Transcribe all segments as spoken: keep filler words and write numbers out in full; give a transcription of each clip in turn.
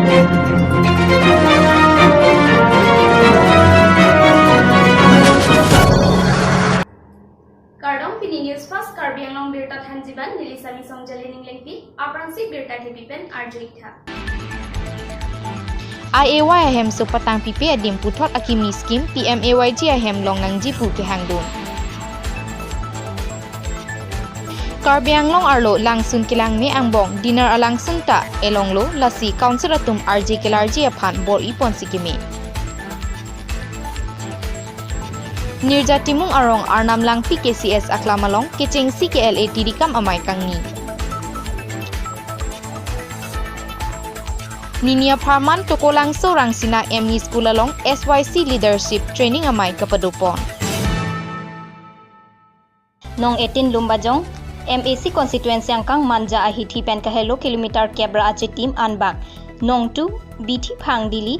Kardom, pini News Fast Karbi Anglong birta thanjiban, neli Sami Songjali Ninglengpi, aphrangsi birta kepi pen arju-ik tha. I A Y ahemso patangpipe adim puthot akimi scheme P M A Y G ahem long nangji pu kehangdun. Karbi Anglong arlo langsun kelangme angbong dinner alangsun ta elonglo, lasi council atum arje kelarji aphan bor-iponsi keme. Nirja Timung arong Arnam Langpi K C S aklam along kechengsi ke L A tirikam amei kangni. Nini apharman Tokolangso Rangsina M E School along S Y C Leadership Training amei kapadopon. Nong eighteen Lumbajong, M A C constituency angkang Manja ahithi pen kahelo kilometer kep ra achitim anbak Nongtu, Bithiphang Dili,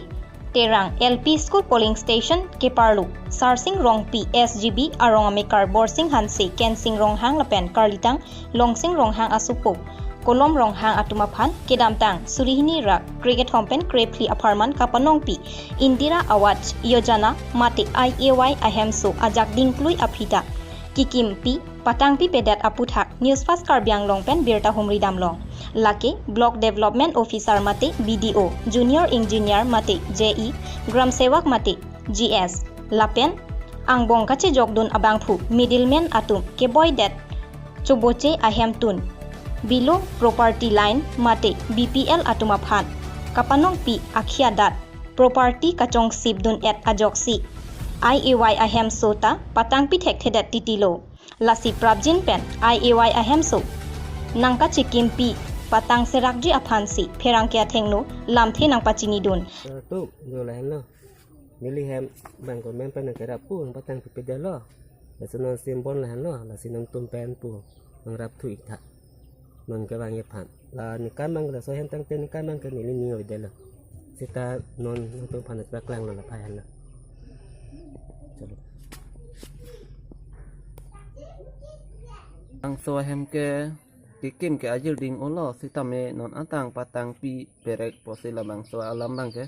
Terang L P School polling station keparlo Sarsing Rongpi S G B arong amekar Borsing Hanse, Kensing Ronghang lapen karlitang Longsing Ronghang asopo Kolom Ronghang atum aphan kedamtang suri hini ra krekethom pen krephli apharman kapanongpi Indira Awas Yojana mate I A Y ahemso ajak dingklui aphi ta kekimpi patangpipedet aputhak News Fast Karbi Anglong pen birta humri damlong. Lake Block Development Officer mate B D O, Junior Engineer mate J E, Gram Sevak mate G S, lapen angbong kachejokdun abangphu middleman atum keboidet choboche ahemtun below property line mate B P L atum aphan kapanongpi akhia dat property kachongsipdun-et ajoksi I A Y ahemso ta patangpi thekthedet titilo. Lasi prapjin pen I A Y ahemso nangkachekimpi patang serakji aphansi pherangke athengno lamthe nangpachinidun. Tum, jo lahenlo. Neli hem bang komen pen nangkerap pu nangpatangpipedetlo. Lasi non simbon lahenlo, lasi nangtum pen pu nangrap thu-ik tha. Non kevangji aphan. La ningkan mang laso hem tangte ningkan mang ke neli ning avedetlo. Seta non nangtum aphan nangpaklanglo la phai henlo. Chalo. Angso ahem ke kekim ke ajir ding-olo sitame non atang patangpi perek pusi labangso alam bang ke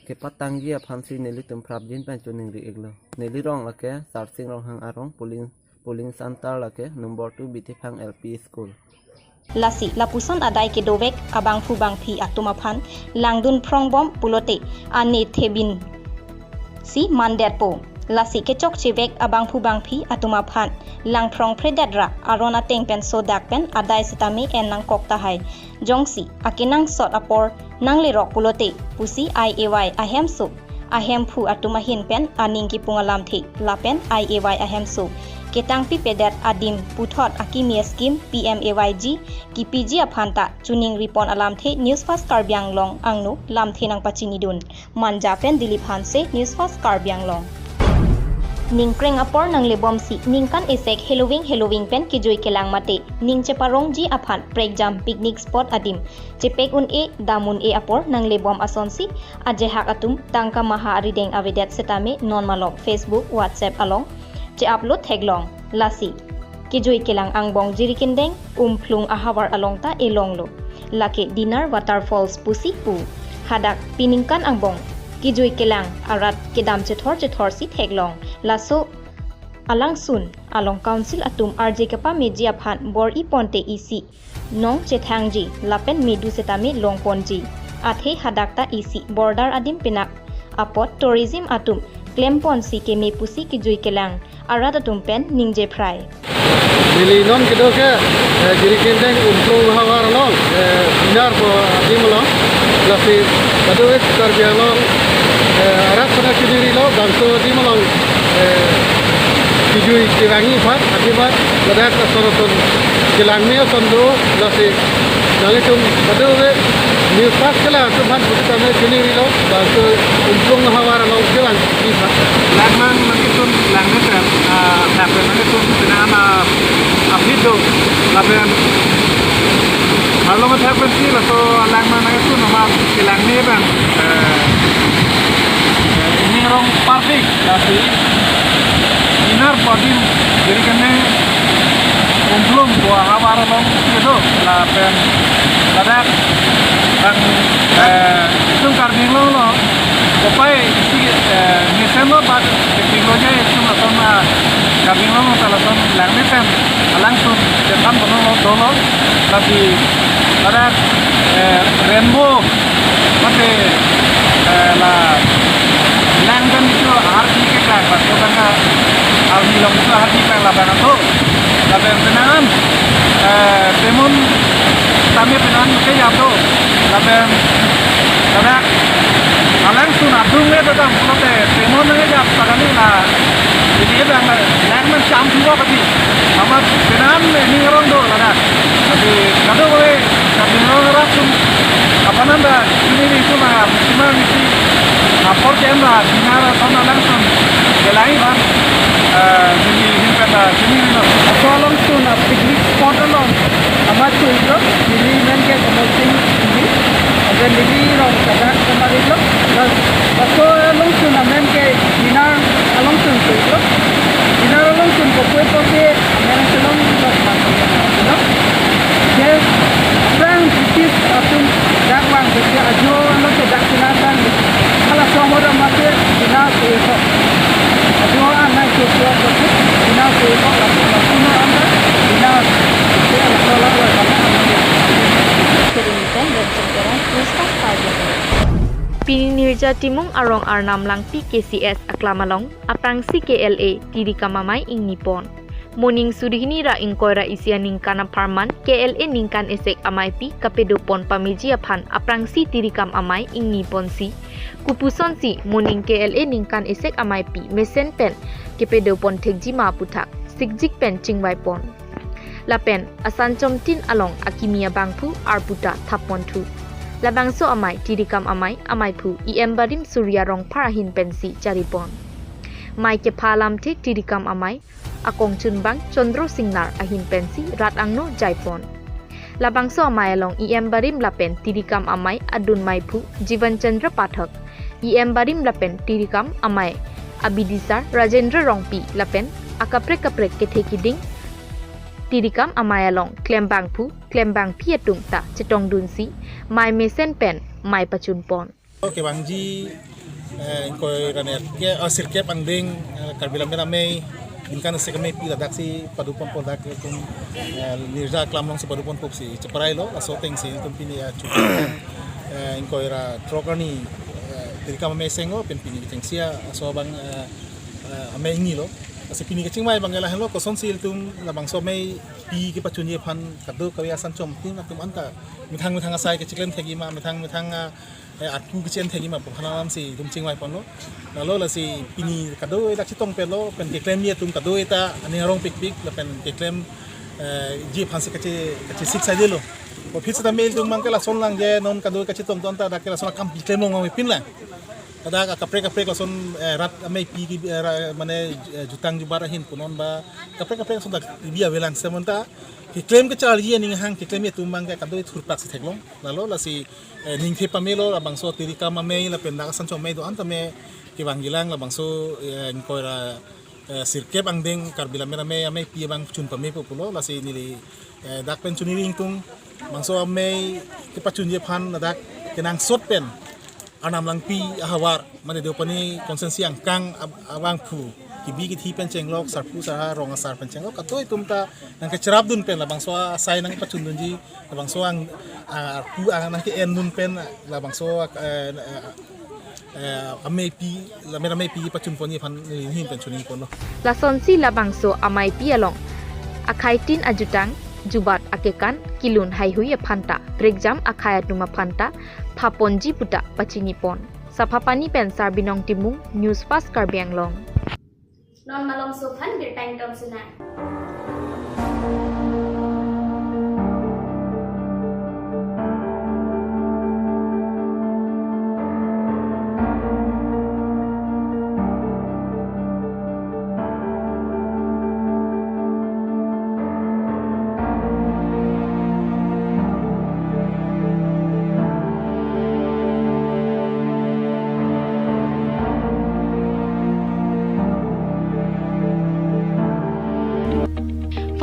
kepatangji aphansi nelitum prapjin pen choningri-iklo. Neli rong lake Sarsing Ronghang arong polling, polling center lake number two Bithiphang L P School. Lasi lapuson adai kedovek abangphu bangphi atum aphan langdun phrong bom pulote ane thebin si mandetpo. Lasi kechokchevek abangphu bangphi atum aphan lang phrong phredet ra aron ateng pen sodak pen adai sitame en nangkok tahai. Jongsi akenangsot apor nanglerok pulote pusi I A Y ahemso ahemphu atum ahin pen aning kipung alamthe lapen I A Y ahemso ketangpipedet adim puthot akimi scheme P M A Y G kipiji aphan ta choningripon alamthe News Fast Karbi Anglong angno lamthe nangpachinidun. Manja pen Dilip Hanse, News Fast Karbi Anglong. Ningkreng apor nanglebomsi ningkan esek heloving heloving pen kejui kelang mate ning cheparongji aphan prekjam picnic spot adim chepek un-e dam un-e apor nanglebom asonsi ajehak atum tangka maha arideng avedet setame non malom Facebook, WhatsApp along che-upload theklong. Lasi kejui kelang angbong Jirikindeng Umphlung ahavar along ta elonglo. Lake Dinar Waterfalls pusi pu. Hadak piningkan angbong kejui kelang arat kedam chethor chethorsi theklong. Laso alangsun along council atum arje kepameji aphan bor-iponte isi nong chethangji lapen medu setame longponji. Athe hadak ta isi border adim pinak apot tourism atum klemponsi keme pusi kejui kelang arat atum pen ningje phrai. Neli non kedo ke, eh, Jirikindeng Umphlung ahavar along, eh, Dinar pu adim along, lasi kadokave Karbi Anglong, eh, arat pen choningrilo, bangso adim along, eh, kejui kevangji aphan, adim aphan, ladak ason ason kelangme ason do, lasi nanglitum kadokave News Fast kelang atum aphan putame choningrilo, bangso Umphlung ahavar along kelang. Langmang nanglitum langne pen, ah, lapen nanglitum pina ama aphi do, lapen arlo mathak pensi laso langmang nanglitum ama kelangme pen, eh, eh, ining rong parpik, lasi Dinar pu adim Jirikindeng Umphlung pu ahavar along kedo, lapen ladak bang, eh, Ano bak epilo je itum ason a Karbi Anglong ta lason langme pen alangsun chetan bono lo dolo, tapi ada, eh, rainbow mate, eh, la lang pen itum arti keklang, laso tangka arti along itum arti keklang labang ato. Lapen penang an, eh, temon tame penang ke jam do. Lapen ladak alangsun adung le tang pulote temon nang jam pagani la. Ini bang la lang man cham juga pati. Amat penang ne ni orang do ladak. Tapi kado kore kami orang rasun apa nanda ini ni cuma cuma misi apor ke anda dinara sama langsung. Kelai bang, eh, ini ini kata sini ni lo. Laso alongsun a picnic spot along amat chuiklo, neli men ke Kamal Singh Ingti, lapen neli rong Chadar Kamal lo, laso alongsun amen ke Dinar alongsun chuiklo, Dinar alongsun kopoi pote amen chelong lo, lo. Yes, aphrang British atum dak vang ke ajo ano ke dak Dinar kan, halaso ahut amat ke Dinar chuiklo. Ajo anai chuiklo, Dinar chuiklo, lapen lapen anda Dinar. Pini Nirja Timung arong Arnam Langpi K C S aklam along aphrangsi K L A Tirikam Amei ingni pon. Moning suri hini ra ingkoi ra isi aningkan apharman K L A ningkan esek ameipi kapedo pon pameji aphan aphrangsi Tirikam Amei ingni ponsi, kopusonsi moning K L A ningkan esek ameipi mesen pen kepedo pon thekji ma aputhak sikjik pen chingvai pon. Lapen asan chomtin along akimi abangphu arpu ta thap ponthu. Labangso amei Tirikam Amei ameiphu E M Barim Surya Rongphar ahin pensi chari pon. Mei kepha alamthe Tirikam Amei akongchunbang Chandra Singnar ahin pensi rat angno jai pon. Labangso amei along E M Barim lapen Tirikam Amei adun meiphu Jivan Chandra Pathak, E M Barim lapen Tirikam Amei abidisar Rajendra Rongpi lapen akaprek kaprek kethe kiding Tirikam Amei along klembangphu klembangpi atum ta chetongdunsi mei mesen pen mei pachun pon. Kevangji, eh, ingkoi ra nerkep, eh, sirkep angdeng, eh, Karbi Lammet Amei ningkan esek ameipi ladaksi pado pon po, dak itum, eh, Nirja aklam alongsi pado pon pusi cheparai lo, laso atengsi itum pini, eh, chu, eh, ingkoi ra throk arni, eh, Tirikam Amei seng lo, pen pini kechengsi laso abang, eh, eh, amei ingni lo. Lasi pini kachingvai abang lahelo, kosonsi itum labangso ameipi kepachunji aphan kadokave asan chomtin atum anta methang methang asai kechiklem thekji ma, methang methang, ah, eh, arpu kechen thekji ma pu aphan alamsi itum chingvai ponlo. Lalo lasi pini kado-e dak chetong pelo, pen keklemji atum kado-e ta aning arong pikpik, lapen keklem, eh, ji aphansi kache, kachesik saidelo. Office ta mail atum abang ke lason lang je, non kado-e kachetong ton ta dak ke lason akam keklem long long pin lang. Ladak akaprek kaprek lason, eh, rat ameipi ki, eh, ra, mane, eh, jutang jubat ahin punon ba kaprek kaprek lason dak ibi avelang semanta keklem kecharji aning hang keklemji atum abang ke kado-e thurpak si theklong. Lalo lasi, eh, ningthe pamelo labangso Tirikam Amei lapen dak asan chom amei do-an tame kevangji lang labangso, eh, ingkoi ra, eh, sirkep angdeng Karbi Lammet Amei ameipi abang chun pame po pulo, lasi neli, eh, dak pen chuniri ingtung labangso amei kepachunji aphan ladak kenangsot pen Arnam Langpi ahavar, mane Deopani constituency angkang ab-, abangphu, kebi kethe pen chenglok, sarpo sarha, rong asar pen chenglok, kado-e atum ta nangkecherapdun pen labangso asai nangpachundunji, labangso ang, ah, arpu ang nangke-endun pen labangso, eh, eh, eh, ameipi, Lammet Ameipi pachun ponji aphan neli ahin pen chuniri ponlo. Lasonsi labangso ameipi along akhaitin ajutang, jubat akekan, kelun heihui aphan ta, prekjam akhai atum aphan ta phaponji puta pachini pon. Saphapani pen Sarbinong Timung, News Fast Karbi Anglong. Non malomso aphan birta ington sunang.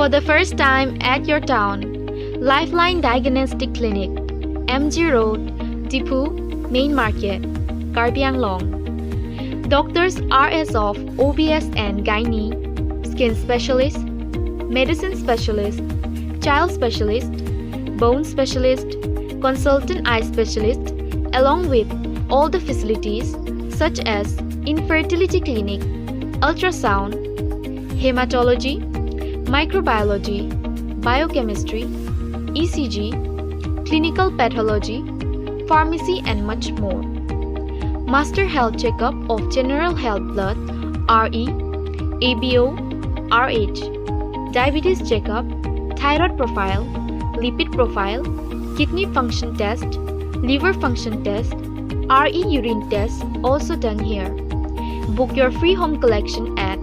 For the first time at your town, Lifeline Diagnostic Clinic, M G Road, Diphu, Main Market, Karbi Anglong. Doctors are as of O B S and gynae, skin specialist, medicine specialist, child specialist, bone specialist, consultant eye specialist, along with all the facilities such as infertility clinic, ultrasound, hematology, microbiology, biochemistry, E C G, clinical pathology, pharmacy, and much more. Master health checkup of general health blood, R E, A B O, R H, diabetes checkup, thyroid profile, lipid profile, kidney function test, liver function test, R E urine test also done here. Book your free home collection at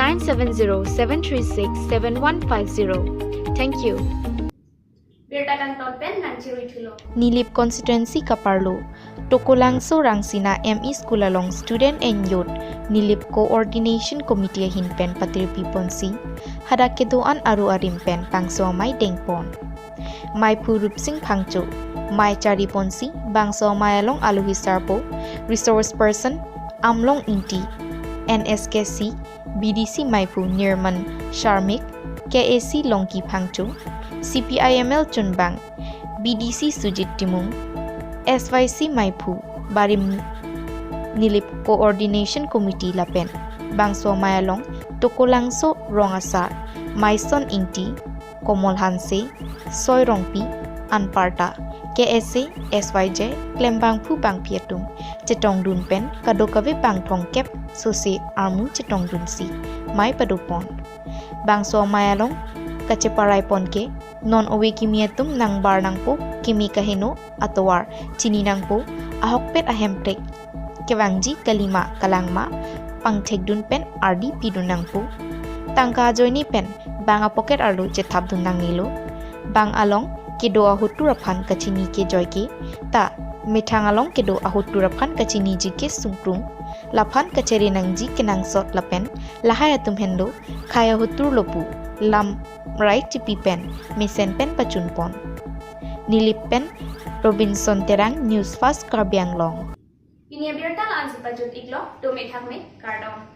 nine seven zero seven three six seven one five zero. Thank you. Birta kangton pen nangcherui thulo. Nilip constituency kaparlo Tokolangso Rangsina M E School along Student and Youth Nilip Coordination Committee ahin pen patirpi ponsi hadak kedo-an aru arim pen bangso amei dengpon. Meiphu Rupsing Phangcho, mei chari ponsi bangso amei along alohi sarpo, resource person Amlong Ingti, N S K C, B D C meiphu Nirman Sharmik, K A C Longki Phangcho, C P I M L chunbang, B D C Sujit Timung, S Y C meiphu Barim Nilip Coordination Committee lapen bangso amei along Tokolangso rong asar Maison Ingti, Komol Hanse, Soi Rongpi, anparta K S A, S Y J klembangphu bangphi atum chetongdun pen kadokave bang thomkep sose armu chetongdunsi mei padopon. Bangso amei along kacheparai pon ke non ove kimi atum nangbar nangpo, kimi kaheno atovar chini nangpo, ahokpet ahemprek kevangji kalima kalangma pangthekdun pen ardi pidun nangpo. Tangka ajoine pen bang apocket arlo chethapdun nangnelo. Bang along kedo ahotur aphan kachini ke joike, ta methang along kedo ahotur aphan kachiniji ke sungkrung. Laphan kachere nangji kenangsot lapen lahai atum henlo khai ahotur lo pu lam rai chipi pen mesen pen pachunpon. Nilip pen Robinson Terang, News Fast Karbi Anglong. Pini abirta la-ansi pajut iklo, dome thakme, kardom.